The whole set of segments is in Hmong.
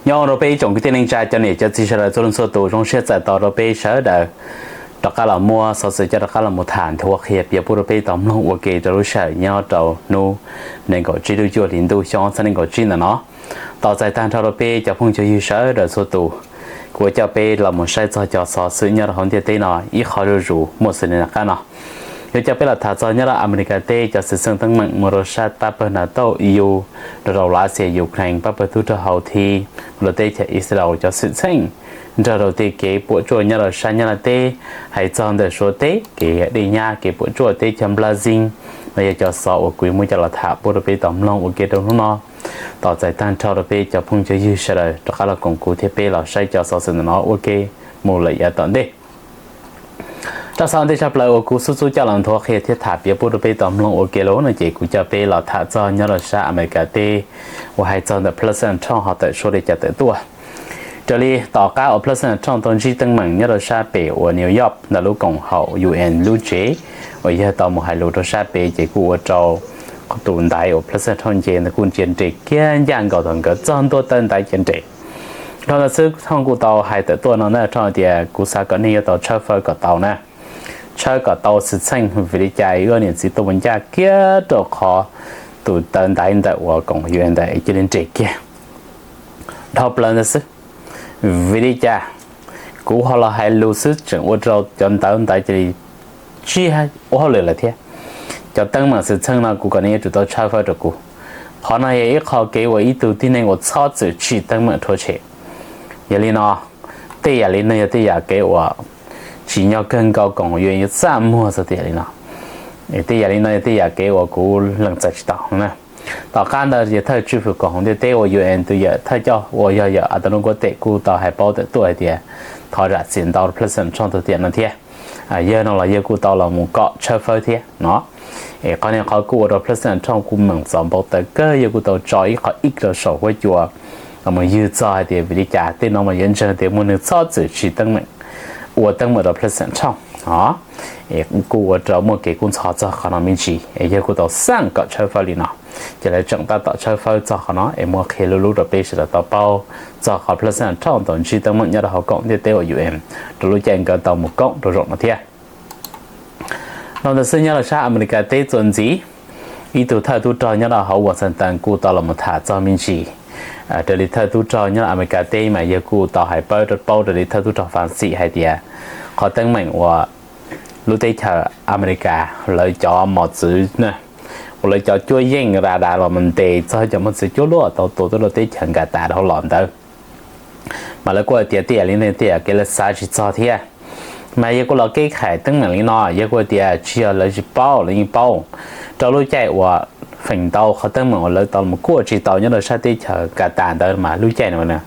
Nyob rau peb ib tsoom kwv tij neej tsa cov niam cov txiv sawv daws txhua leej txhua tus, zoo siab txais tos rau peb sawv daws rov qab los muaj xov xwm coj rov qab los mus tham nthuav qhia piav pub rau peb tau mloog ua ke rau lub sij hawm nyob rau hnub nees nkaum tsib lub cuaj hli ntuj xyoo ob txhiab nees nkaum tsib ntawm no. Tos txais tag nrho rau peb cov phooj cov ywg sawv daws txhua tus, kuv coj peb los mus saib txog cov xov xwm nyob rau hauv ntiaj teb no ib qho zuj zus muaj xws li nram qab no. Yuav coj peb los tham txog nyob rau Amelikas teb cov xwm txheej teeb meem mus rau sab pab pawg NATO, E U, rau rau Lav Xias, Ukraine, pab pawg tub rog Houthi, mus rau teb chaws Israel cov xwm txheej, nrog rau tej kev puam tsuaj nyob rau sab Nyab Laj teb, hais txog ntawm Suav teb kev dej nyab, kev puam tsuaj teb chaws Brazil. No yog cov xov uas kuv yuav muab coj los tham pub rau peb tau mloog ua ke rau hnub no. Tos txais tag nrho rau peb cov phooj cov ywg sawv daws rov qab los koom kuv thiab peb los saib cov xov xwm ntawm no ua ke mus lawm yav tom ntej. Rau xov ntej tshaj plaws uas kuv xub xub coj los nthuav qhia thiab tham piav pub rau peb tau mloog ua ke lawm no ces kuv coj peb los tham txog nyob rau sab Amelikas teb uas hais txog ntawm President Trump ho tawm suab li cas tawm tuaj. Raws li tom qab uas President Trump tau ntsib teeb meem nyob rau sab pem uas New York ntawm lub koom haum U N lub tsev uas yog tau mus hais lus rau sab pem ces kuj ua rau tus ntaiv uas President Trump nce ntawd kuj ntsia nres kiag ncaj nkaus thaum nkawd txog ntua taw ntaiv ces nres. Dhau ntawd xwb Trump kuj tau hais tawm tuaj no na, Trump tias kuv xav kom nej yuav tau tshawb fawb kom tau na, tshawb kom tau xwm txheej vim li cas wb niam txiv tuaj mus ncaj kiag rau qhov tus taw ntaiv ntawm uas koom U N ntawd cia li nres kiag. Dhau plaws ntawd xwb, vim li cas kuv ho los hais lus xwb tseem ua rau cov ntawv ntawd cia li tsis ua hauj lwm lawm thiab. Cov teeb meem xwm txheej no kuv kom nej yuav tsum tau tshawb fawb rau kuv. Qhov no yog ib qho kev uas ib tug tib neeg uas txhob txwm tsim teeb meem rhuav tshem. Yog li no, tej yam li no yog tej yam kev uas tsim nyog kawg nkaus koom U N yuav txaj muag txog tej yam li no. Tej yam li no yog tej yam kev uas kuv lees txais tsis tau na. Tom qab ntawd ces thawj tswj hwm koom haum ntiaj teb uas U N tus yawm thawj coj uas yog yawm Antonio Guterres kuj tau hais paub tawm tuaj hais tias thov zam txim ntau rau President Trump txog tej yam no thiab. Yawg no los yawg kuj tau los mus kom tshawb fawb thiab no. Es qhov no qhov kuj ua rau President Trump kuj meem txom npau taws kawg, yawg kuj tau tso ib qho ib rau saum huab cua los mus ywg txog hais tias vim li cas tej no mas yuav ntseeg tias muaj neeg txhob txwm tsim teeb meem ua teeb meem rau President Trump no. Es kuj ua rau muaj kev kub ntxhov txog qhov no me ntsis es yawg kuj tau xaj kom tshawb fawb li no. Ces lawv tseem tab tom tshawb fawb txog qhov no es muab qhia lub lub rau peb sawv daws tau paub txog qhov President Trump tau ntsib teeb meem nyob rau hauv koom ntiaj teb uas U N rau lub caij nkawd tau mus koom rau zaum no thiab. Dhau ntawd xwb nyob rau sab Amelikas teb txuas ntxiv, ib tug thawj tub rog nyob rau hauv Washington kuj tau los mus tham txog me ntsis. Raws li thawj tub rog nyob rau Amelikas teb mas yawg kuj tau hais paub rau, paub raws li thawj tub rog Fas Xis hais tias qhov teeb meem uas lub teb chaws Amelikas lawv cov mos txwv, uas lawv cov cuab yeej radar los mus ntes txog cov mos txwv cuab luaj tau tua tuaj rau teb chaws Nkatas dhau los ntawd, mas lawv kuj hais tias tej yam li no tej yam kev lawv xav tsis txog thiab. Mas yawg kuj los keb khais teeb meem li no, yawg kuj hais tias tsis yog lawv tsis paub, lawv yeej paub. Rau lub caij uas feem ntau qhov teeb meem uas lawv tau los kuaj tsis tau nyob rau sab teb chaws Nkatas ntawd mas lub caij no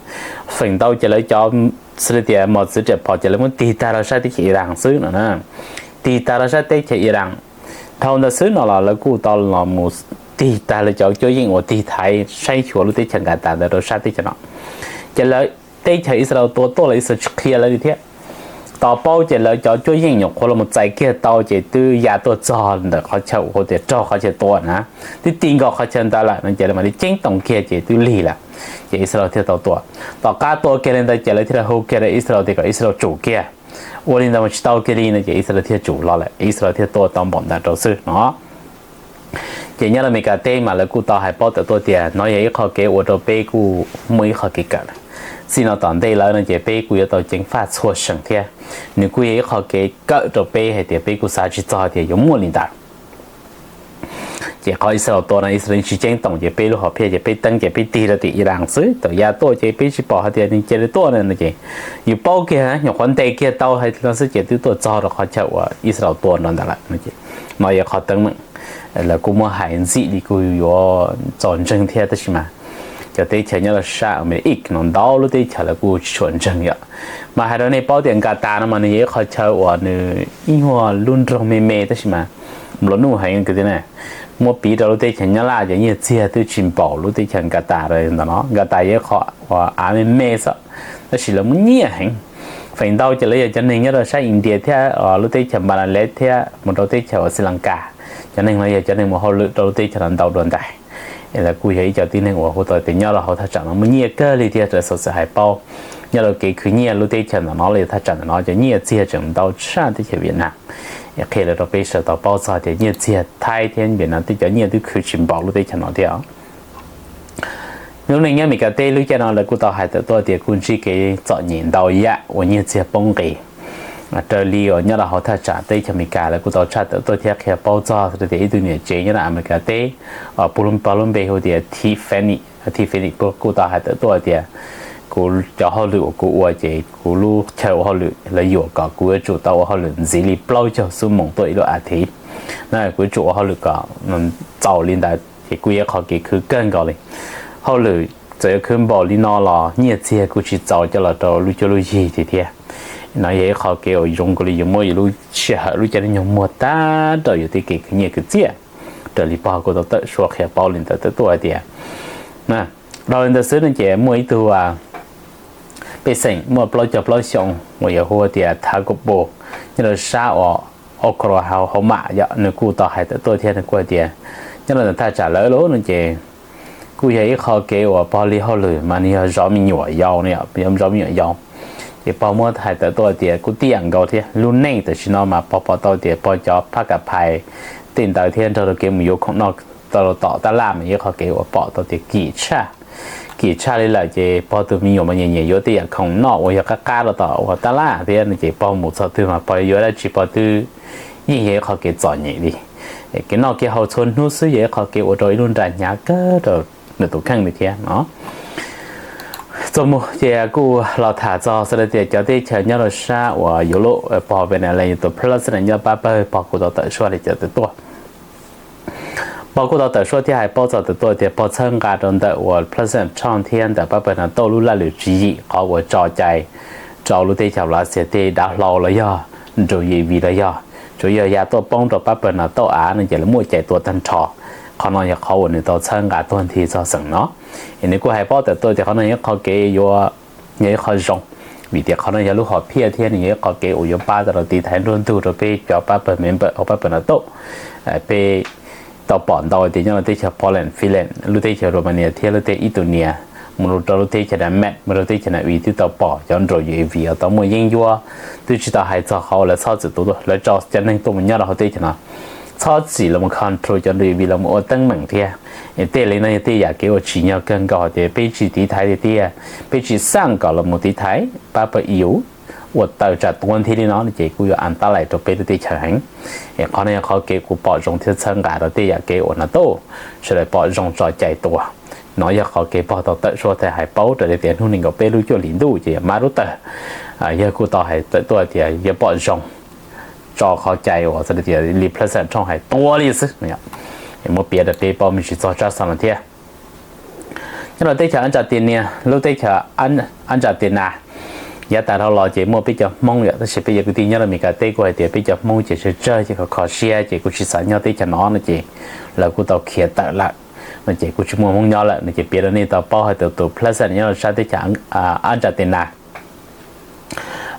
feem ntau ces lawv cov xws li tias mos txwv riam phom ces lawv muab tig tag rau sab teb chaws Iran xwb no na. Tig tag rau sab teb chaws Iran. Dhau ntawd xwb no los lawv kuj tau los mus tig tag lawv cov cuab yeej uas tig thaiv saib xyuas lub teb chaws Nkatas ntawd rau sab teb chaws no. Ces lawv teb chaws Israel tua tuaj los Israel tsis qhia lawv li thiab. Tos paub ces lawv cov cuab yeej nyuam qhuav los mus txais kiag tau ces twb ya tuaj txog ntawm qhov chaw uas tias raug qhov chaw tua na, twb ti nkaus qhov chaw ntawd lawm no ces lawv mam li ceeb toom kiag ces twb lig lawm. Ces Israel thiaj tau tua. Tom qab tua kiag li ntawd ces lawv thiaj li hu kiag rau Israel tias kom Israel tsum kiag. Ua li ntawd mas tsis tau kiag li no ces Israel thiaj tsum los lawm, Israel thiaj tua tau npaum ntawd rau xwb no. Ces nyob rau Amelikas teb mas lawv kuj tau hais paub tawm tuaj tias no yog ib qho kev ua rau peb kuj muaj ib qho kev kawm. Txij no tom ntej lawm no ces peb kuj yuav tau ceev faj txhua seem thiab. Nws kuj yog ib qho kev kawm rau peb hais tias peb kuj xav tsis txog tias yuav muaj li ntawd. Ces qhov Israel tua no Israel tsis ceeb toom ces peb lub hom phiaj ces peb teeb ces peb tig rau tim Iran xwb, thaum ya tuaj ces peb tsis pom hais tias nws cia li tuaj no ces yus paub kiag nyuam qhuav ntes kiag tau hais no xwb ces twb tuaj txog rau qhov chaw uas Israel tua no ntawd lawm. No yog qhov teeb meem lawv kuj muab hais ntxim li kuj yuav txaus ntseeg thiab tab sis mas cov teb chaws nyob rau sab Amelikas no ntau lub teb chaws lawv kuj tsis tshua ntseeg yom. Mas hais rau nej paub tias Nkatas no mas nws yog ib qho chaw uas nws ib nyuag lub nroog me me tab sis mas nplua nuj heev kwv tij na. Muab piv rau lub teb chaws Nyab Laj ces nyiaj txiag twb tsis npaum lub teb chaws Nkatas ntawm no. Nkatas yog ib qho uas av me me xwb tab sis lawv muaj nyiaj heev. Feem ntau ces lawv yog cov neeg nyob rau sab India thiab lub teb chaws Bangladesh thiab mus rau teb chaws uas Sri Lanka. Cov neeg no yog cov neeg mus hauj lwm rau lub teb chaws no ntau dua ntais. Lawv kuj yog ib co tib neeg uas hu tau tias nyob rau hauv thaj tsam no muaj nyiaj kawg li thiab raws xov xwm hais paub. Nyob rau kev khwv nyiaj lub teb chaws ntawm no los yog thaj tsam ntawm no cov nyiaj txiag tseem ntau tshaj teb chaws Vietnam. Qhia lawv rau peb sawv tau paub txog tias nyiaj txiag Thaib thiab Vietnam tej cov nyiaj twb khwv tsis npaum lub teb chaws no thiab. Lub neej nyob Meskas teb lub caij no lawv kuj tau hais tawm tuaj tias kuj ntsib kev txom nyem ntau yam uas nyiaj txiag poob nqis. Raws li uas nyob rau hauv thaj tsam teb chaws Amelikas lawv kuj tau tshaj tawm tuaj thiab qhia paub txog tias ib tug niam tsev nyob rau Amelikas teb, pog lub npe hu tias Tiffany. Tiffany kuj tau hais tawm tuaj tias kuv cov hauj lwm uas kuv ua ces kuv lub chaw ua hauj lwm lawv yuam kom kuv yuav tsum tau ua hauj lwm ntxiv li plaub caug xuab moos tuaj ib lub as thiv. No kuv yuav tsum ua hauj lwm kom txaus li ntawd ces kuj yog ib qho kev khwv kawg nkaus li. Hauj lwm txawm yuav khwv npaum li no los nyiaj txiag kuj tsis txaus coj los rau lub cuab lub yig tiag thiab. No yog ib qho kev uas zoo nkaus li yuav muab yus lub sij hawm lub caij lub nyoog muag tag rau yus tej kev khwv nyiaj khwv txiaj. Raws li pog kuj tau tawm suab qhia paub li ntawd tawm tuaj hais tias, dhau li ntawd xwb no ces muaj ib tug pej xeem muaj plaub caug plaub xyoo uas yog hu tias Thav Kaum Pus nyob rau sab uas Oklahoma yom, nws kuj tau hais tawm tuaj thiab nws kuj hais tias nyob rau ntawm thaj tsam lawv lub no ces kuj yog ib qho kev uas pog li hauj lwm mas nws yog zov me nyuam yaus no, yog zov me nyuam yaus. Ces pog muab hais tawm tuaj tias kuj tiag nkaus thiab lub neej tam sim no mas pog pom tau tias pog cov phab ka phais tej ntawd thiab nrog rau kev mus yuav khoom noj tau tom tab laj mas yog ib qho kev uas pom tau tias kim tshaj. Kim tshaj li lawm ces pog tus me nyuam mas nyiam nyiam yuav tej yam khoom noj uas yog qab qab rau tom uas tab laj thiab no ces pog mus txog twg mas pog yuav dab tsi pog twb yeej yog ib qho kev txom nyem li. Kev noj kev haus txhua hnub xwb yog ib qho kev ua rau ib lub nra hnyav kawg rau nws tus kheej li thiab no. Txuas mus ces kuj los tham txog xws li tias cov teb chaws nyob rau sab uas Europe pog Venezuela tus president nyob pab pawg pog kuj tau tawm suab li cov tawm tuaj. Pog kuj tau tawm suab thiab hais paub txog tawm tuaj tias pog txhawb nqa rau ntawm uas president Trump thiab ntawm pab pawg NATO lub laj lwm tswv yim qhov uas tso cai rau lub teb chaws Lav Xias tej dav hlau los yog nrug UAV los yog tsuas yog ya tuaj poob rau pab pawg NATO av no ces lawv muaj cai tua tag nrho. Qhov no yog qhov uas nws tau txhawb nqa tuag nthi txog xeem no. Es nws kuj hais paub tawm tuaj tias qhov no yog ib qho kev yuav, yog ib qho zoo, vim tias qhov no yog lub hom phiaj thiab nws yog ib qho kev uas yuav pab tau rau tiv thaiv nruab ntug rau peb cov pab pawg member hauv pab pawg NATO. Peb tau pom ntau tias nyob rau teb chaws Poland, Finland, lub teb chaws Romania thiab lub teb Estonia, mus rau lub teb chaws Denmark, mus rau teb chaws Na Uy twb tau pom cov nrug UAV uas tau muaj yeeb ncuab, twb tsis tau hais txog qhov uas lawv txhob txwm tus tuaj, lawv tso cov neeg tuaj mus nyob rau hauv teb chaws no, txhob txwm los mus control cov nrug UAV los mus ua teeb meem thiab. Tej li no yog tej yam kev uas tsim nyog kawg nkaus hais tias peb tsis tiv thaiv tiag tiag, peb tsis xaj kom los mus tiv thaiv pab pawg EU ua tawm tsam tuag nthi li no ces kuj yuav an tab lais rau peb lub teb chaws heev. Es qhov no yog qhov kev kuv pom zoo thiab txhawb nqa rau tej yam kev uas NATO sawv daws pom zoo tso cai tua. No yog qhov kev pog tau tawm suab thiab hais paub raws li tias hnub nees nkaum peb lub cuaj hlis ntuj ces yog mab lub tawg, yawg kuj tau hais tawm tuaj tias yawg pom zoo tso qhov cai uas li president Trump hais tua li xwb. Muab piav rau peb paub me ntsis txog tsab xov no thiab. Nyob rau teb chaws Argentina, lub teb chaws Argentina, yav tas dhau los ces muaj peb cov Hmoob yom, tab sis peb cov kwv tij nyob rau Meskas teb kuj hais tias peb cov Hmoob ces tsawg tsawg ces kho kho siab ces kuj tsis xav nyob teb chaws no no ces lawv kuj tau khiav tawm lawm. No ces kuj tsis muaj Hmoob nyob lawm no ces piav rau nej tau paub hais tias tus president nyob rau sab teb chaws Argentina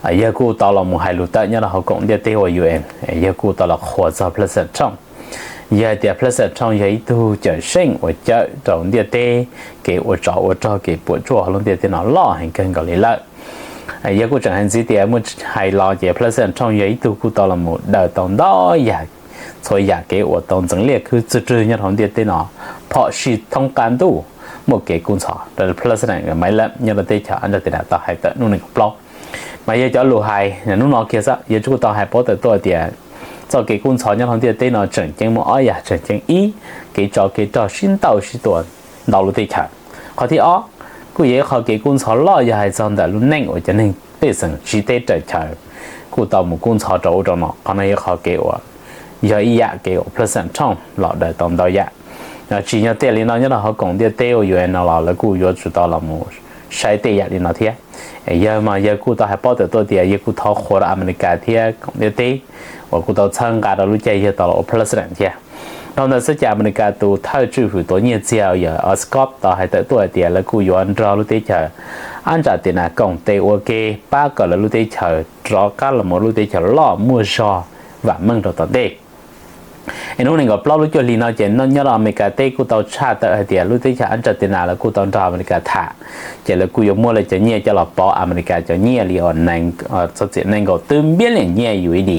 yawg kuj tau los mus hais lus tawm nyob rau hauv koom ntiaj teb ua UN, yawg kuj tau los qhuas txog president Trump. Yawg hais tias president Trump yog ib tug cawm seej uas cawm rau ntiaj teb kev ua tsov ua rog kev puas tsuaj hauv lub ntiaj teb no loj heev kawg nkaus li lawm. Yawg kuj tseem hais ntxiv tias muaj hais los ces president Trump yog ib tug kuj tau los mus daws tau ntau yam, txhua yam kev uas tau ntxeev liaj khwb txwg rwg nyob rau hauv ntiaj teb no, phom sij thoob qab ntuj muaj kev kub ntxhov. President Mike Pence nyob rau teb chaws Argentina tau hais tawm hnub nees nkaum plaub. Mas yog cov lus hais hnub no kiag xwb yawg kuj tau hais paub tawm tuaj tias txoj kev kub ntxhov nyob hauv ntiaj teb no tseem ceeb muaj ob yam tseem ceeb. Ib, kev tsov kev rog sib ntaus sib tua ntau lub teb chaws. Qhov thib ob, kuj yog ib qho kev kub ntxhov loj yog hais txog ntawm lub neej uas cov neeg pej xeem tsiv teb raws chaw kuj tau mus kub ntxhov rau ub rau no. Qhov no yog qhov kev uas yog ib yam kev uas president Trump los daws tau ntau yam. Tsim nyog tias li no nyob rau hauv koom ntiaj teb ua UN no los lawv kuj yuav tsum tau los mus saib tej yam li no thiab. Yawg mas yawg kuj tau hais paub tawm tuaj tias yawg kuj thov qhuas rau Amelikas thiab koom ntiaj teb uas kuj tau txhawb nqa rau lub caij yawg tau los ua president thiab. Dhau ntawd xwb ces Amelikas tus thawj tswj hwm tuav nyiaj txiag yawg Scott tau hais tawm tuaj hais tias lawv kuj yuav nrog lub teb chaws Argentina koom tes ua ke pab kom lawv lub teb chaws rov qab los mus lub teb chaws loj muaj zog vam meej rau tom ntej. Es hnub nees nkaum plaub lub cuaj hli no ces nyob rau Amelikas teb kuj tau tshaj tawm hais tias lub teb chaws Argentina lawv kuj tau nrog Amelikas tham, ces lawv kuj yuav muab lawv cov nyiaj coj los pauv Amelikas cov nyiaj li txog txiam nees nkaum twb npiab liam nyiaj U S D.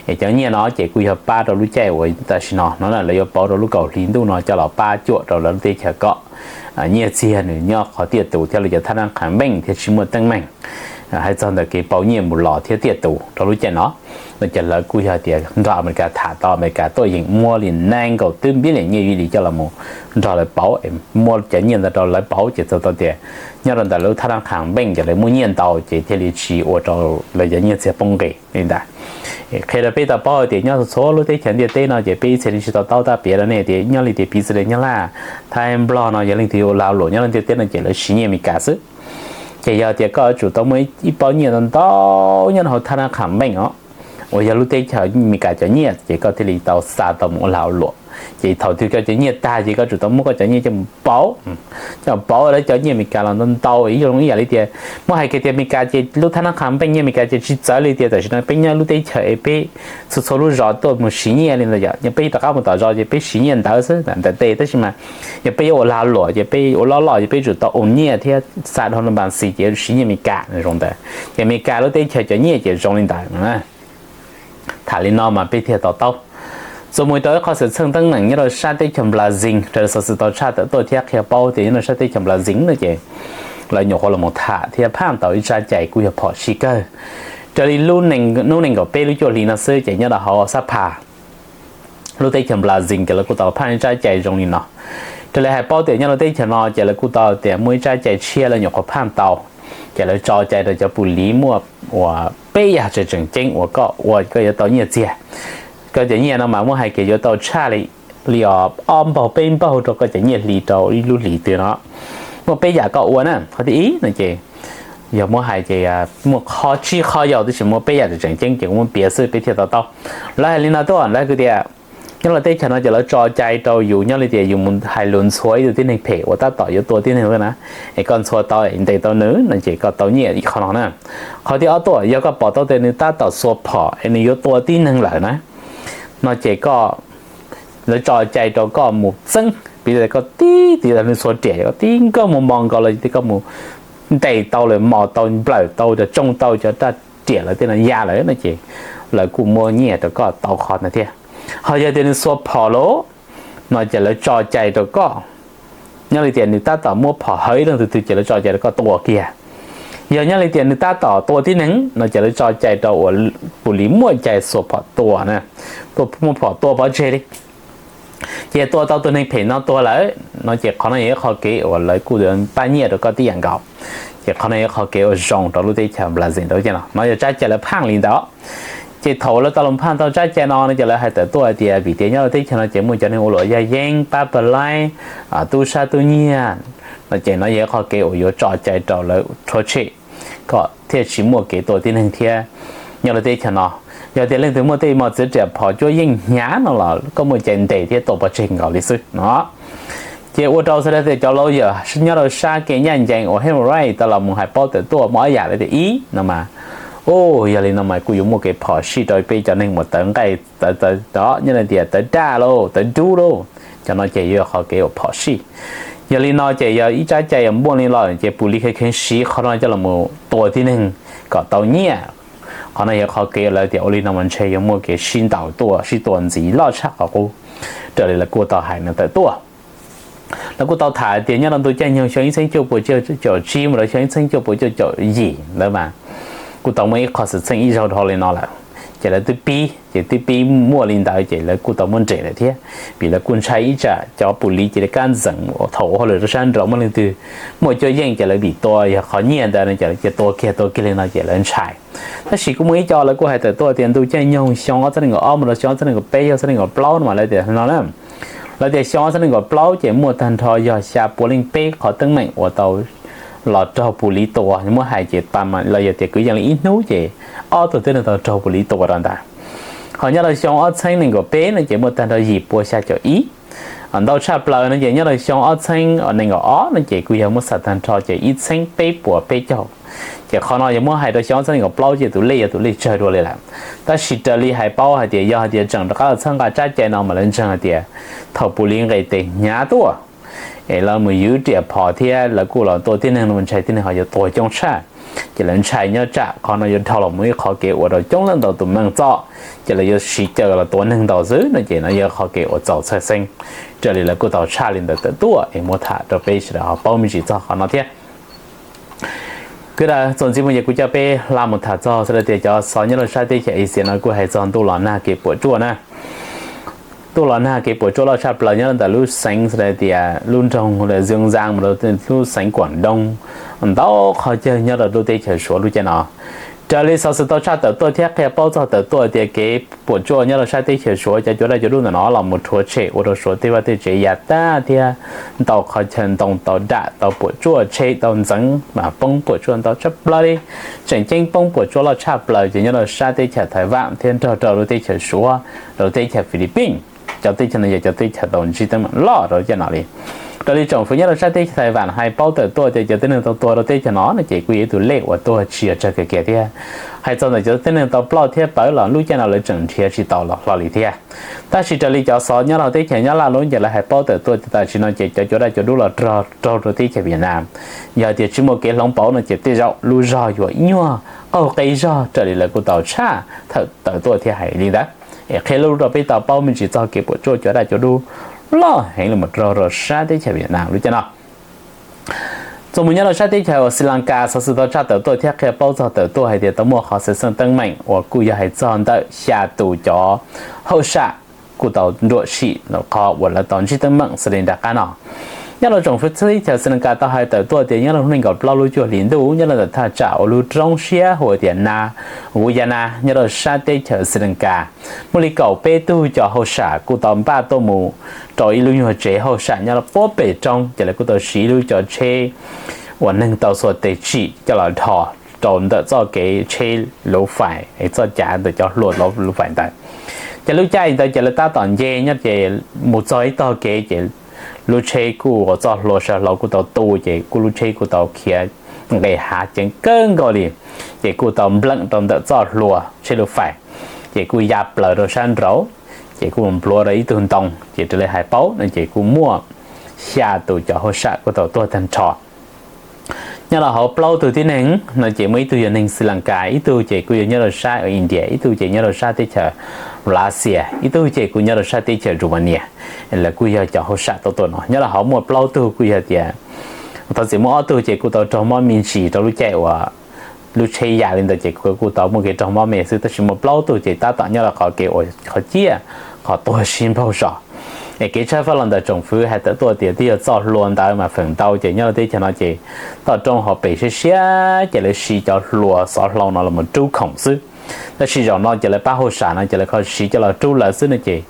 Es cov nyiaj no ces kuj yog pab rau lub caij uas tam sim no no lawv yuav pauv rau lub kaum hli ntuj no coj los pab cuam rau lawv lub teb chaws kom nyiaj txiag nws nyob qhov tiaj tus thiab lawv cov thab nab qhas npeej thiab tsis muaj teeb meem hais txog ntawm kev pauv nyiaj mus los thiab tiaj tus rau lub caij no. No ces lawv kuj yog tias nrog Amelikas tham tau, Amelikas tuaj yeem muab li nees nkaum twb npiab liam nyiaj U S D coj los mus nrog lawv pauv, muab cov nyiaj ntawd rau lawv pauv ces txhais tau tias nyob rau ntawm lub thab nab qhas npeej ces lawv muaj nyiaj ntau ces thiaj li tsis ua rau lawv cov nyiaj txiag poob nqis li ntawd. Qhia rau peb tau paub hais tias nyob txhua lub teb chaws ntiaj teb no ces peb ib txhia tsis to taub, tab piav rau nej tias nyob li tias piv txwv tias nyob Laj Thaib Nplog no yog leej twg yuav ua lag luam nyob lub ntiaj teb no ces lawv siv nyiaj Amelikas xwb. Ces yog tias koj yuav tsum tau muaj ib pob nyiaj ntau ntau nyob hauv thab nab qhas npeej os, uas yog lub teb chaws Amelikas cov nyiaj ces koj thiaj li tau xa tau mus ua lag luam. Ces thaum twg koj cov nyiaj tag ces koj tsum tau muab koj cov nyiaj coj mus pauv, coj mus pauv lawv cov nyiaj Amelikas los ntau ntau ib zoo ib yam li tias muab hais kiag tias Amelikas ces lub thab nab qhas npeej nyiaj Amelikas ces tsis txawv li tias tam sim no peb nyob lub teb chaws es peb txhua txhua lub zos tuaj mus siv nyiaj li ntawd yom, yog peb rov qab mus tom zos ces peb siv nyiaj ntawv xwb ntawm tes, tab sis mas yog peb yuav ua lag luam ces peb ua loj loj ces peb tsum tau ua nyiaj thiab xa dhau lub npas xis ces siv nyiaj Amelikas zoo ntawd. Ces Amelikas lub teb chaws cov nyiaj ces zoo li ntawd. Tham li no mas peb thiaj to taub. Txuas mus rau ib qho xwm txheej teeb meem nyob rau sab teb chaws Brazil raws li xov xwm tau tshaj tawm tuaj thiab qhia paub tias nyob rau sab teb chaws Brazil no ces lawv nyuam qhuav los mus tham thiab phaj tau ib tsab cai kuj yog phom sij kawg. Raws li hnub nees nkaum peb lub cuaj hli no xwb ces nyob rau hauv sab phaj lub teb chaws Brazil ces lawv kuj tau phaj ib tsab cai zoo li no. Raws li hais paub tias nyob rau teb chaws no ces lawv kuj tau tias muaj ib tsab cai tshiab lawv nyuam qhuav phaj tau, ces lawv tso cai rau cov pus liv muaj uas peb yam tseem tseem ceeb uas koj ua koj yuav tau nyiaj txiag. Koj cov nyiaj no mas muab hais kiag yuav tau tshaj li, li os ob npaug peb npaug rau koj cov nyiaj hli rau ib lub hlis twg no. Muaj peb yam koj ua na, qhov thib ib no ces yog muab hais ces muaj qhov tsib qhov yau tab sis muaj peb yam tseem tseem ceeb ces kuv muab piav xwb peb thiaj to taub. Lawv hais li no tuaj, lawv hais tias nyob rau teb chaws no ces lawv tso cai rau yus nyob li tias yus mus hais lus ntxhua ib tug tib neeg phem uas tab tom yuav tua tib neeg na, es koj ntxhua tau ntes tau nws no ces koj tau nyiaj ib qho no na. Qhov thib ob tuaj, yog koj pom tau tias nws tab tom xuas phom es nws yuav tua tib neeg lawm na, no ces koj, lawv tso cai rau koj mus txeeb, piv txwv koj tib tiv nws txhua riam, koj tib nkawj mus mos nkaus los tias koj mus ntes tau lawm, mos tau, nplawm tau, tsoo tau cov raj riam lawv tej no ya lawm no ces lawv kuj muab nyiaj rau koj tau qhov ntawd thiab. Ho yog tias nws xuas phom lawm no ces lawv tso cai rau koj, nyob li tias nws tab tom muab phom hawv ib leej twg twg ces lawv tso cai rau koj tua kiag. Yog nyob li tias nws tab tom tua tib neeg no ces lawv tso cai rau uas pus liv muaj cai xuas phom tua na, muaj phom tua pov tseg li. Ces tua tau tus neeg phem no tuag lawm no ces qhov no yog ib qho kev uas lawv kuj pab nyiaj rau koj tib yam nkaus. Ces qhov no yog ib qho kev uas zoo rau lub teb chaws Brazil rau cai no, no yog tsab cai lawv phaj li ntawd. Ces thaum lawv tau los phaj tau tsab cai no no ces lawv hais tawm tuaj hais tias vim tias nyob rau teb chaws no ces muaj cov neeg ua luam yaj yeeb pab pawg laib, tub sab tub nyiag no ces no yog ib qho kev uas yuav tso cai rau lawv rhuav tshem kom thiaj tsis muaj kev tua tib neeg thiab nyob rau teb chaws no. Yog tias leej twg muaj tej mos txwv riam phom cuab yeej hnyav no los koj muaj cai ntes thiab tua pov tseg nkaus li xwb no. Ces ua rau sawv daws tias cov lawyers nyob rau sab kev ncaj ncees uas human rights tau los mus hais paub tawm tuaj muaj ob yam li tias ib no mas, u, yog li no mas kuj yuav muaj kev phom sij rau peb cov neeg uas tawv nqaij tawv, nyob li tias tawv daj lauj, tawv dub lauj, cov no ces yuav yog qhov kev uas phom sij. Yog li no ces yog ib tsab cai uas npuaj li los ces pus liv kheev kheev siv qhov no coj los mus tua tib neeg kom tau nyiaj. Qhov no yog qhov kev lawv tias ua li no mas ntshe yuav muaj kev sib ntaus tuaj sib tua ntxiv loj tshaj qhov qub. Raws li lawv kuj tau hais no tawm tuaj, lawv kuj tau tham tias nyob rau ntu caij nyoog xyoo ib txhiab cuaj puas cuaj caum tsib mus rau xyoo ib txhiab cuaj puas cuaj caum yim ntawd mas kuj tau muaj ib qho xwm txheej ib zaug dhau li no lawm. Ces lawv twb pib, ces twb pib muaj li ntawd ces lawv kuj tau muab nres lawm thiab, vim lawv kuj ntshai ib tsam cov pus liv cia li kab ntxeev thaum ua hauj lwm rau sab nraud muaj leej twg muaj cuab yeej ces lawv vim tua yog qhov nyiaj ntawd no ces lawv cia tua kiag tua kiag li no ces lawv ntshai. Tab sis kuj muaj ib co lawv kuj hais tawm tuaj tias ntu caij nyoog xyoo ob txhiab nees nkaum ob mus rau xyoo ob txhiab nees nkaum peb, xyoo ob txhiab nees nkaum plaub no mas lawv tias no na, lawv tias xyoo ob txhiab nees nkaum plaub ces muaj tag nrho yog xya puas leej peb qhov teeb meem uas tau los raug pus liv tua, muab hais ces pa mas los yog tias kwv yees li ib hnub ces ob tug twb tau raug pus liv tua rau ntawd. Ho nyob rau xyoo ob txhiab nees nkaum peb no ces muaj tag nrho yim puas xya caum ib ntau tshaj plaws no ces nyob rau xyoo ob txheeb nees nkaum ob no ces kuj yog muab xam tag nrho ces ib txheeb peb puas peb caug. Ces qhov no yog muab hais rau xyoo ob txheeb nees nkaum plaub ces tus lej yog tus lej tsawg dua li lawm. Tab sis raws li hais paub hais tias yog hais tias tseem rov qab los txhawb nqa tsab cai no mas lawv ntseeg hais tias thaum puv li nqes tes hnyav tuaj es lawv mus ywv riam phom thiab lawv kuj los tua tib neeg no ntshai tib neeg ho yuav tuag coob tshaj. Ces lawv ntshai nyob tsam qhov no yuav dhau los mus ib qhov kev ua rau coob leej ntau tus meej txoj, ces lawv yuav siv caw los tua neeg ntau xwb no ces no yog qhov kev uas txaus txhawj xeeb. Raws li lawv kuj tau tshaj li ntawd tawm tuaj es muab tham rau peb sawv daws ho paub me ntsis txog qhov no thiab. Kwv tij txuas ntxiv mus ces kuv coj peb hla mus tham txog xws li tias cov xov nyob rau sab teb chaws Asia no kuj hais txog ntuj los nag kev puas tsuaj na. Ntuj los nag kev puas tsuaj loj tshaj plaws nyob rau ntawm lub xeev xws li tias lub nroog Xeev Xaas mus rau lub xeev Kuam Doo, ntau qhov chaw nyob rau lub teb chaws Suav lub caij no. Raws li xov xwm tau tshaj tawm tuaj thiab qhia paub txog tawm tuaj tias kev puas tsuaj nyob rau sab teb chaws Suav cov cua daj cua dub ntawm no los mus rhuav tshem ua rau Suav tej vaj tej tsev ya tag thiab ntau qhov chaw ntoo tau dam tau puas tsuaj tsheb tau ntxeev mas poob puas tsuaj ntau tshaj plaws li. Tseem ceeb poob puas tsuaj loj tshaj plaws ces nyob rau sab teb chaws Taiwan thiab nrog rau lub teb chaws Suav, rau lub teb chaws Philippines. Cov teb chaws no yog cov teb chaws tau ntsib teeb meem loj rau lub caij no li. Raws li tsoom fwv nyob rau sab teb chaws Taiwan hais paub tawm tuaj tias cov tib neeg tau tuag rau teb chaws no no ces kuj yog ib tug lej uas tuag tsis yog tsawg kiag kiag thiab. Hais txog ntawm cov tib neeg tau ploj thiab pawv los lub caij no lawv tseem nrhiav tsis tau los hlo li thiab. Tab sis raws li cov xov nyob rau teb chaws Nyab Laj lub ces lawv hais paub tawm tuaj tias tam sim no ces cov cua daj cua dub los raug rau teb chaws Vietnam, yog tias tsis muaj kev hloov pauv no ces tej zaum lub zog yuav ib nyuag qaug qe zog raws li lawv kuj tau tshaj tawm tuaj thiab hais li ntawd. Es qhia lub rau peb tau paub me ntsis txog kev puas tsuaj cua daj cua dub loj heev li mus raug rau sab teb chaws Vietnam lub caij no. Txuas mus nyob rau sab teb chaws uas Sri Lanka xov xwm tau tshaj tawm tuaj thiab qhia paub txog tawm tuaj hais tias tau muaj qhov xwm txheej teeb meem uas kuj yog hais txog ntawm xya tus cov hauj sam kuj tau nruam sim qhov uas lawv tau ntsib teeb meem xws li nram qab no. Nyob rau tsoom fwv teb chaws Sri Lanka tau hais tawm tuaj tias nyob rau hnub nees nkaum plaub lub cuaj hlis ntuj nyob rau ntawm thaj tsam uas lub roob siab hu tias na Guyana nyob rau sab teb chaws Sri Lanka, muaj li kaum peb tug cov hauj sam kuj tau npaj tuaj mus rau ib lub nyuag tsev hauj sam nyob rau puag pem roob ces lawv kuj tau siv ib lub cov tsheb uas neeg tau xuas tes tsim coj los dhos rau ntawm txoj kev tsheb luv fais es txoj cav ntawm cov hlua luv fais ntawd. Ces lub caij ntawd ces lawv tab tom nce nyob ces mus txog ib tog kev ces lub tsheb kuj ua txoj hlua saw hlau kuj tau tu ces kuj lub tsheb kuj tau khiav nqes hav ceev kawg nkaus li, ces kuj tau npleem rau ntawm txoj hlua tsheb luv fais, ces kuj ya plaws rau sab nraud, ces kuj npluav rau ib tug ntoo ces raws li hais paub no ces kuj muaj xya tus cov hauj sam kuj tau tuag tag nrho. Nyob rau hauv plaub tug tib neeg no ces muaj ib tug yog neeg Sri Lanka, ib tug ces kuj yog nyob rau sab India, ib tug ces nyob rau sab teb chaws Russia, ib tug ces kuj nyob rau sab teb chaws Romania. Lawv kuj yog cov hauj sam tau tuaj no. Nyob rau hauv muaj plaub tug kuj yog tias, thov txim, muaj ob tug ces kuj tau raug mob me ntsis rau lub caij uas lub tsheb ya li ntawd ces kuj tau muaj kev raug mob me xwb, tab sis muaj plaub tug ces tab tom nyob rau qhov kev uas qhov ciaj, qhov tuag sib npaug zos. Es kev tshawb fawb los ntawm tsoom fwv hais tawm tuaj tias twb yog txoj hlua ntawd mas feem ntau ces nyob rau teb chaws no ces toj roob hauv pes siab siab ces lawv siv cov hlua xov hlau no los rub khoom xwb. Tab sis zaum no ces lawv pab hauj sam no ces lawv kho siv coj los rub lawv xwb no ces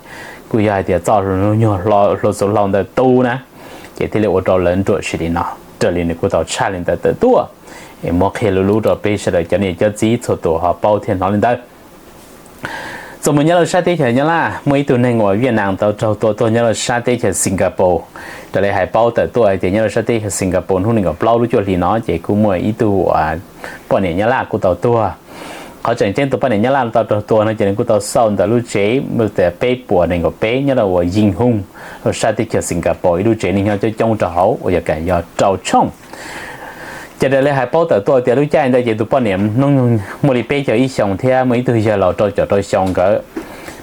kuj yog hais tias txoj nyuag hlua xov hlau ntawd tu na, ces thiaj li ua rau lawv nruam sim li no. Raws li nws kuj tau tshaj li ntawd tawm tuaj, es muab qhia lub lub rau peb sawv daws cov niam cov txiv txhua tus ho paub thiab hnov li ntawd. Txuas mus nyob rau sab teb chaws Nyab Laj muaj ib tug neeg uas Viaj Nam tau raug tua tuag nyob rau sab teb chaws Singapore. Raws li hais paub tawm tuaj hais tias nyob rau sab teb chaws Singapore hnub nees nkaum plaub lub cuaj hlis no ces kuj muaj ib tug uas poj niam Nyab Laj kuj tau tuag. Qhov tseem ceeb tus poj niam Nyab Laj tau raug tua no ces nws kuj tau xauj ntawm lub tsev mus tias peb puas nees nkaum peb nyob rau uas Ying Hung, rau sab teb chaws Singapore ib lub tsev neeg nyob coob coob rau hauv uas yog kas yog rau tshooj. Ces raws li hais paub tawm tuaj tias lub caij ntawd ces tus poj niam hnub nyoog muaj li peb caug ib xyoos thiab muaj ib tug yawg laus rau caum rau xyoo nkawd.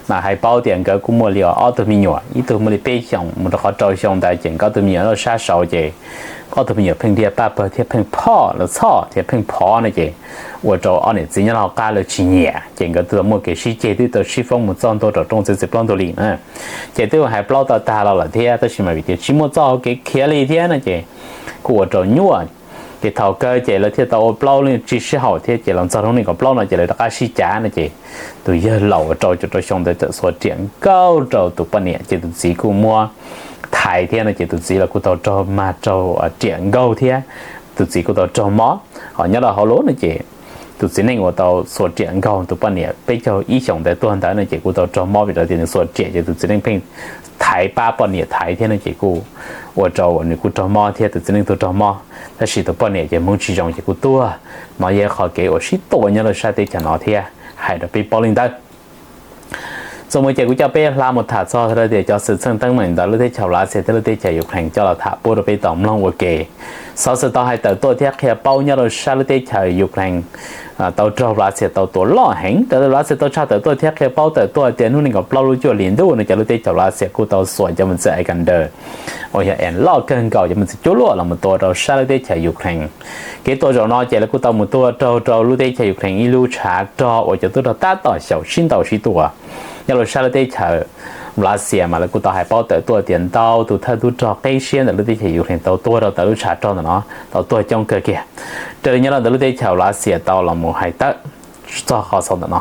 Mas hais paub tias nkawd kuj muaj li ob tug me nyuam, ib tug muaj li peb xyoos mus rau qhov rau xyoo ntawd ces nkawd ob tug me nyuam nyob sab saud ces ob tug me nyuam pheej diaj paj pawg thiab pheej phoj los txhoj thiab pheej phov no ces ua rau ob niam txiv nyob hauv qab lawv tsis nyiam ces nkawd twb tau muaj kev sib ceg twb tau sib foob mus txog ntua rau rooj txiv txiv plaub ntug li na. Ces twb hais plaub tau tag los lawm thiab tab sis mas vim tias tsis muaj txoj hau kev khiav li thiab no ces kuj ua rau nyuaj. Ces thaum kawg ces lawv thiaj tau ua plaub leej tsis sib haum thiab ces los txog hnub nees nkaum plaub no ces lawv rov qab sib cav no ces tus yawg laus uas rau caum rau xyoo ntawd txawm xuas riam nkaug rau tus poj niam ces tus txiv kuj muab thaiv thiab no ces tus txiv los kuj tau raug mag raug riam nkaug thiab tus txiv kuj tau raug mob. Ho nyob rau hauv lub no ces tus txiv neej uas tau xuas riam nkaug tus poj niam peb caug ib xyoos ntawd tuag ntawd no ces kuj tau raug mob vim rau tias nws xuas riam ces tus txiv neej pheej Thaiv pab poj niam Thaiv thiab no ces kuj ua rau nws kuj raug mob thiab, tus txiv neej tuag raug mob, tab sis tus poj niam ces hmoov tsis zoo ces kuj tuag. No yog qhov kev uas sib tua nyob rau sab teb chaws no thiab, hais rau peb paub li ntawd. Txuas mus ces kuv coj peb hla mus tham txog tias cov xwm txheej teeb meem ntawm lub teb chaws Lav Xias thiab lub teb chaws Ukraine coj los tham pub rau peb tau mloog ua ke. Xov xwm tau hais tawm tuaj thiab qhia paub nyob rau sab lub teb chaws Ukraine tau raug Lav Xias tau tua loj heev. Raws li Lav Xias tau tshaj tawm tuaj thiab qhia paub tawm tuaj tias hnub nees nkaum plaub lub cuaj hli ntuj no cov lub teb chaws Lav Xias kuj tau xuas cov mos txwv Iskander uas yog loj kawg nkaus, cov mos txwv cuaj luaj los mus tua rau sab lub teb chaws Ukraine. Kev tua zaum no ces lawv kuj tau mus tua raug rau lub teb chaws Ukraine ib lub tshav rog uas cov tub rog tab tom xyaum sib ntaus sib tua nyob rau sab lub teb chaws Lav Xias, mas lawv kuj tau hais paub tawm tuaj tias ntau tus thawj tub rog qib siab ntawm lub teb chaws Ukraine tau tuag rau ntawm lub tshav rog ntawm no, tau tuag coob kawg kiag. Raws li nyob rau ntawm lub teb chaws Lav Xias tau los mus hais tawm txog qhov xov ntawm no,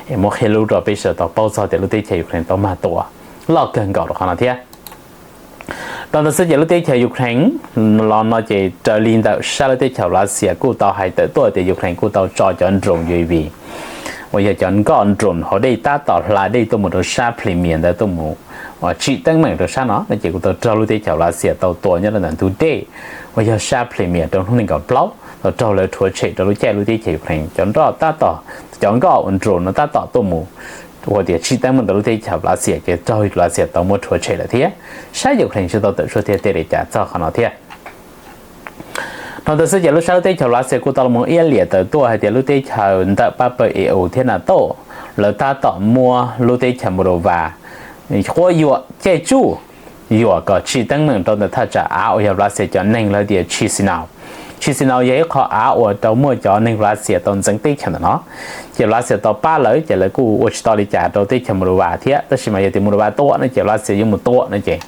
es muab qhia lub rau peb sawv daws tau paub txog tias lub teb chaws Ukraine tau mag tua loj kawg nkaus rau qhov no thiab. Rau ntawd xwb ces lub teb chaws Ukraine los no ces raws li ntawm sab lub teb chaws Lav Xias kuj tau hais tawm tuaj tias Ukraine kuj tau tso cov drone U A V uas yog cov nkoj drone hauv dej tab tom hla dej tuaj mus rau sab Crimea ntawd tuaj mus tsim teeb meem rau sab no no ces kuj tau raug lub teb chaws Lav Xias tau tua nyob rau ntawm ntug dej uas yog sab Crimea rau hnub nees nkaum plaub, tau raug lawv rhuav tshem rau lub caij lub teb chaws Ukraine cov nroj tab tom, cov nkoj ua drone no tab tom tuaj mus ua tias tsim teeb meem rau lub teb chaws Lav Xias ces raug Lav Xias tau muab rhuav tshem lawm thiab. Sab Ukraine tsis tau tawm suab thiab tej li cas txog qhov no thiab. Rau ntawd xwb ces lub sab lub teb chaws Lav Xias kuj tau los iab liam tawm tuaj hais tias lub teb chaws ntawm pab pawg E U thiab NATO lawv tab tom muab lub teb chaws Moldova quab yuam caij tsuj, yuam kom tsim teeb meem rau ntawm thaj tsam av uas yog Lav Xias cov neeg lawv tias Chisinau. Chisinau yog ib qho av uas tau muaj cov neeg Lav Xias tau ntxeev teb chaws ntawm no, ces Lav Xias tau pab lawv ces lawv kuj ua tsis tau li cas rau teb chaws Moldova thiab, tab sis mas yog tias Moldova tua no ces Lav Xias yuav mus tua no ces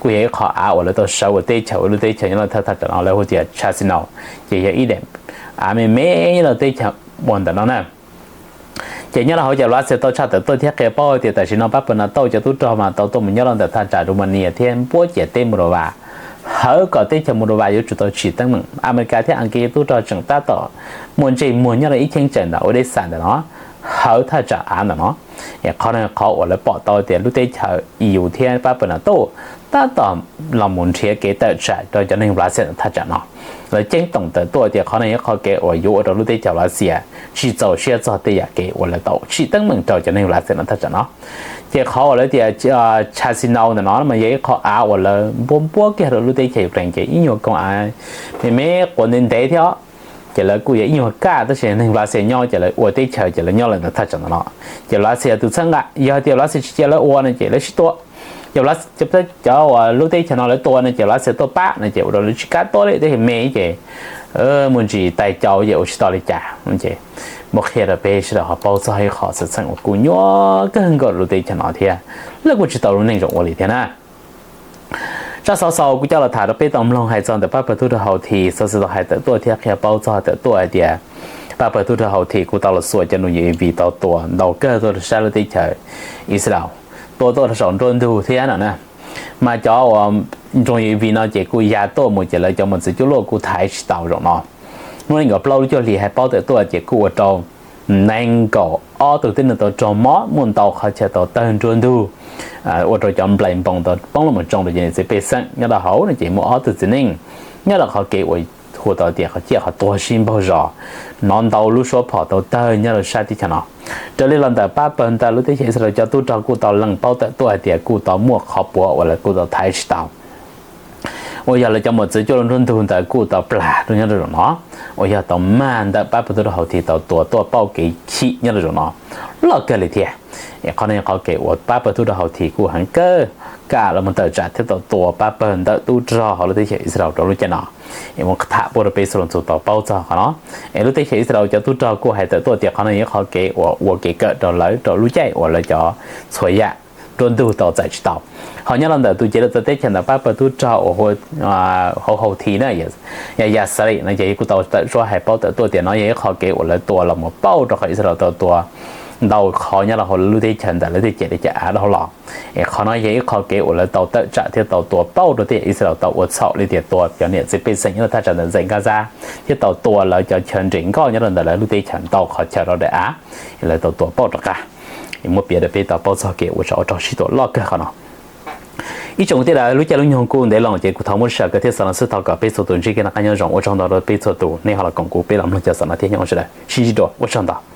kuj yog ib qho av uas lawv tau sawv ua teb chaws ua lub teb chaws nyob rau thaj tsam no lawv hu tias Chisinau, ces yog ib daim av me me nyob rau teb chaws ua ntawm no na. Ces nyob rau hauv ces Lav Xias tau tshaj tawm tuaj thiab qhia paub tias tam sim no pab pawg NATO cov tub rog mas tau tuaj mus nyob rau ntawm thaj tsam Romania thiab npuab ciam teb Moldova, hawv kom teb chaws Moldova yuav tsum tau tsim teeb meem. Amelikas thiab Askiv tub rog tseem tab tom muaj ntsej muag nyob rau ib cheeb tsam ntawm Odesa ntawm no, hawv thaj tsam av ntawm no. Es qhov no qhov uas lawv pom tau tias lub teb chaws E U thiab pab pawg NATO tab tom los mus nrhiav kev tawm tsam rau cov neeg Lav Xias thaj tsam no. Lawv ceeb toom tawm tuaj tias qhov no yog qhov kev uas yuav ua rau lub teb chaws Lav Xias tsis txaus siab txog tej yam kev uas lawv tau tsim teeb meem rau cov neeg Lav Xias no thaj tsam no. Ces qhov uas lawv tias Chisinau ntawm no mas yog ib qho av uas lawv npuab npuab kiag rau lub teb chaws Ukraine ces ib nyuag koog av me me quav ntev ntev thiab. Ces lawv kuj yog ib nyuag kaj tab sis neeg Lav Xias nyob ces lawv ua teb chaws ces lawv nyob lawm ntawm thaj tsam ntawm no. Ces Lav Xias tus txhawb nqa yog tias Lav Xias tsis cia lawv ua no ces lawv sib tua. Ces cov uas lub teb chaws no lawv tua no ces Lav Xias tuaj pab no ces ua rau lawv tsis kam tua li, teb chaws me ces muaj ntsis tais cau ces ua tsis tau li cas. Ces muab qhia rau peb sawv daws ho paub txog ib qho xwm txheej uas kuj nyuaj kawg nkaus lub teb chaws no thiab, lawv kuj tsis tau lub neej zoo ua li thiab na. Tsab xov xaus kuv coj los tham rau peb tau mloog hais txog ntawm pab pawg tub rog Houthi, xov xwm tau hais tawm tuaj thiab qhia paub txog tawm tuaj hais tias pab pawg tub rog Houthi kuj tau los xuas cov drone U A V tau tua ntau kawg tuaj rau sab lub teb chaws Israel, tua tuaj rau saum nruab ntug thiab no na. Mas cov uas drone U A V no ces kuj ya tuaj mus ces lawv cov mos txwv cuaj luaj kuj thaiv tsis tau zaum no. Hnub nees nkaum plaub lub cuaj hlis hais paub tawm tuaj ces kuj ua rau nees nkaum ob tug tib neeg tau raug mob, muaj ntau qhov chaw tau tawg nruab ntug, ua rau cov nplais npoo tau poob los mus tsoo rau cov niam txiv pej xeem nyob rau hauv no ces muaj ob tug txiv neej nyob rau qhov kev uas hu tau tias qhov ciaj qhov tuag sib npaug zos, hnov ntau lub suab phom tau tawg nyob rau sab teb chaws no. Raws li los ntawm pab pawg ntawm lub teb chaws Israel cov tub rog kuj tau lees paub tawm tuaj hais tias kuj tau muaj qhov puav uas lawv kuj tau thaiv tsis tau uas yog lawv cov mos txwv cuaj luaj nruab ntug ntawd kuj tau plam nyob rau zaum no, uas yog tau mag ntawm pab pawg tub rog Houthi tau tua tuaj pauj kev chim nyob rau zaum no loj kawg li thiab. Es qhov no yog qhov kev uas pab pawg tub rog Houthi kuj heev kawg, kam los mus tawm tsam thiab tau tua pab pawg ntawm tub rog hauv lub teb chaws Israel rau lub caij no. Es mus tham pub rau peb xu los txus tau paub txog qhov no. Es lub teb chaws Israel cov tub rog kuj hais tawm tuaj tias qhov no yog qhov kev uas ua kev kawm rau lawv rau lub caij uas lawv cov txhua yam nruab ntug tau txais tsis tau. Ho nyob los ntawm tus cev lawv txawv teb chaws ntawm pab pawg tub rog uas hu hauv Houthi na, yog Yasari no ces kuj tau tawm suab hais paub tawm tuaj tias no yog ib qho kev uas lawv tua los mus pauj rau qhov Israel tau tua ntau qhov nyob rau hauv lub teb chaws ntawm lawv tej ciam teb chaws av dhau los. Es qhov no yog ib qho kev uas lawv tau tawm tsam thiab tau tua pauj rau tej Israel tau ua txhaum li tias tua cov niam txiv pej xeem nyob rau thaj tsam ntawm Ntxeem Gaza thiab tau tua lawv cov chaw nres nkoj nyob rau ntawm lawv lub teb chaws ntau qhov chaw rau daim av, lawv tau tua pauj rov qab. Muab piav rau peb tau paub txog kev ua tsov ua rog sib tua loj kawg qhov no. Ib tsoom kwv tij lub caij lub nyoog kuj ntev lawm ces kuv thov muab sawv kawg thiab xav los xwb, thov kom peb txhua tus ntsib kev noj qab nyob zoo. Ua tsaug ntau rau peb txhua tus nej ho los koom kuv peb los mloog cov xov no thiab nyob ua sawv daws sib ntsib dua, ua tsaug ntau.